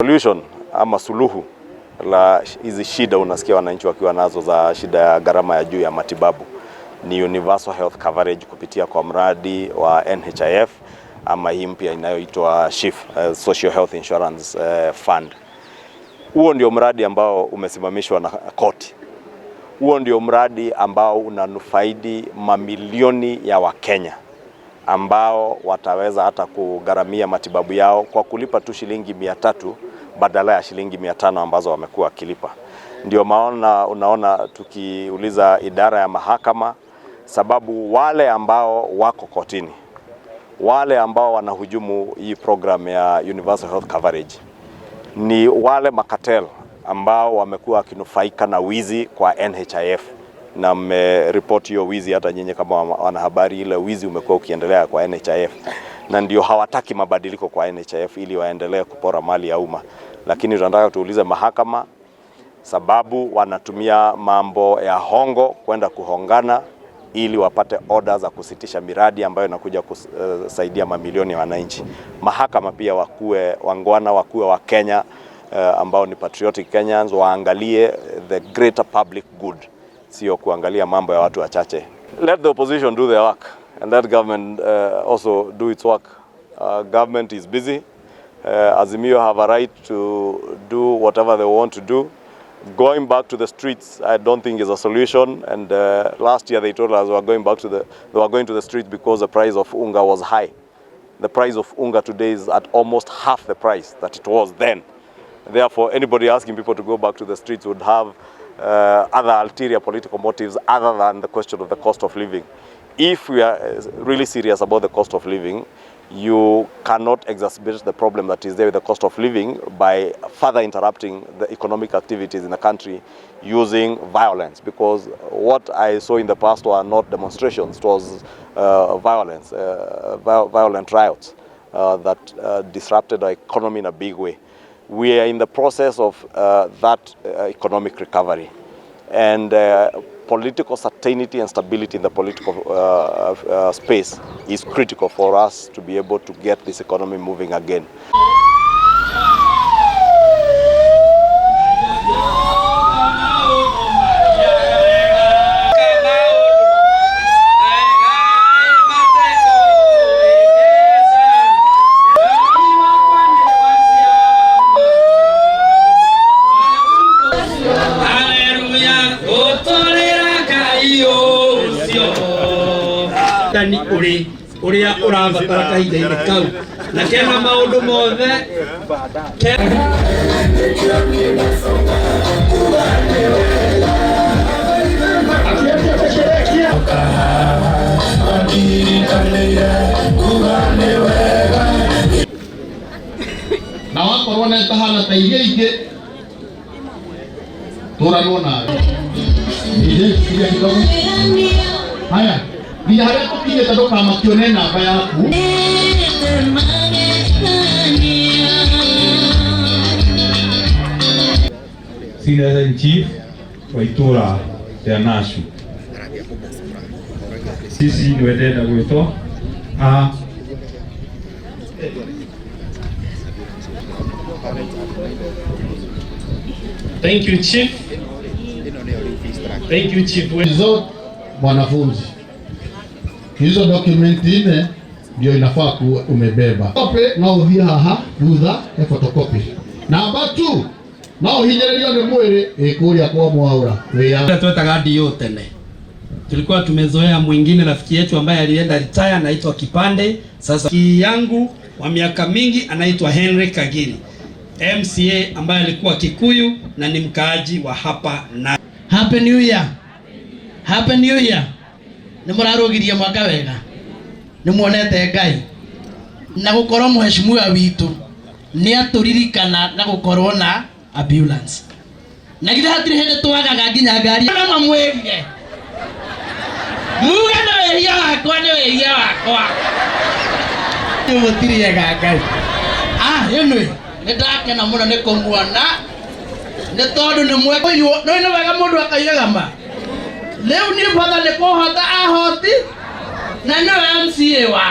Solution ama suluhu la hizi shida unasikia wananchi wakiwa nazo za shida ya gharama ya juu ya matibabu ni universal health coverage kupitia kwa mradi wa NHIF ama hii mpya inayoitwa SHIF, Social Health Insurance Fund. Huo ndio mradi ambao umesimamishwa na koti. Huo ndio mradi ambao unanufaidi mamilioni ya Wakenya ambao wataweza hata kugharamia matibabu yao kwa kulipa tu shilingi 300 badala ya shilingi 500 ambazo wamekuwa wakilipa. Ndio maana unaona tukiuliza idara ya mahakama, sababu wale ambao wako kotini, wale ambao wanahujumu hii program ya universal health coverage ni wale makatel ambao wamekuwa wakinufaika na wizi kwa NHIF, na mmeripoti hiyo wizi, hata nyinyi kama wanahabari, ile wizi umekuwa ukiendelea kwa NHIF, na ndio hawataki mabadiliko kwa NHIF ili waendelee kupora mali ya umma. Lakini tunataka tuulize mahakama sababu wanatumia mambo ya hongo kwenda kuhongana ili wapate oda za kusitisha miradi ambayo inakuja kusaidia mamilioni ya wananchi. Mahakama pia wakuwe wangwana, wakuwe wa Kenya ambao ni patriotic Kenyans, waangalie the greater public good, sio kuangalia mambo ya watu wachache. Let the opposition do their work and let government also do its work. Government is busy. Azimio have a right to do whatever they want to do. Going back to the streets, I don't think is a solution. And last year they told us we were going back to the they were going to the streets because the price of unga was high. The price of unga today is at almost half the price that it was then. Therefore, anybody asking people to go back to the streets would have other ulterior political motives other than the question of the cost of living. If we are really serious about the cost of living, you cannot exacerbate the problem that is there with the cost of living by further interrupting the economic activities in the country using violence, because what I saw in the past were not demonstrations, it was violence, violent riots that disrupted our economy in a big way. We are in the process of that economic recovery, and political certainty and stability in the political space is critical for us to be able to get this economy moving again. Tani uri uria urabatara kahinda-inĩ kau na kena maũndũ mothe. Na wakorwo netahana ta iria ingĩ tũranwo nawe. Iria kidogo haya nginya harĩa tũkinyĩte ndũkamakio nĩ namba yaku. Senior Chief wa itũra rĩa Nashu. Sisi niwe ndĩrenda gwĩtwo a Thank you, Chief. Thank you, Chief. Hizo mwanafunzi, hizo dokumenti nne ndio inafaa kuwa umebeba. Copy no ũthiĩ haha thutha he photocopy. Namba 2 no ũhinyĩrĩrio nĩ mwĩrĩ ĩ kũrĩa kwa Mwaũra wĩa Twetaga DO tene, tulikuwa tumezoea mwingine rafiki yetu ambaye alienda retire anaitwa Kipande. Sasa yangu wa miaka mingi anaitwa Henry Kagiri, MCA ambaye alikuwa Kikuyu na ni mkaaji wa hapa na Happy New Year. Happy New Year. Nĩ mũrarũgirie mwaka wega, nĩ muonete Ngai na gũkorwo mheshimiwa witũ nĩ atũririkana na gũkorwo na ambulance, na githĩ hatirĩ hĩndĩ twagaga nginya ngari no mamwĩrire muge nĩ wĩhia wakwa, nĩ wĩhia wakwa, mũtiriega Ngai. Ah, ĩnĩ nĩ ndakena mũno nĩ kũmuona nĩ tondũ nĩ mwega nĩ wega mũndũ akaigaga ma rĩu niĩ batha nĩ kũhota ahoti na nĩwe MCA wa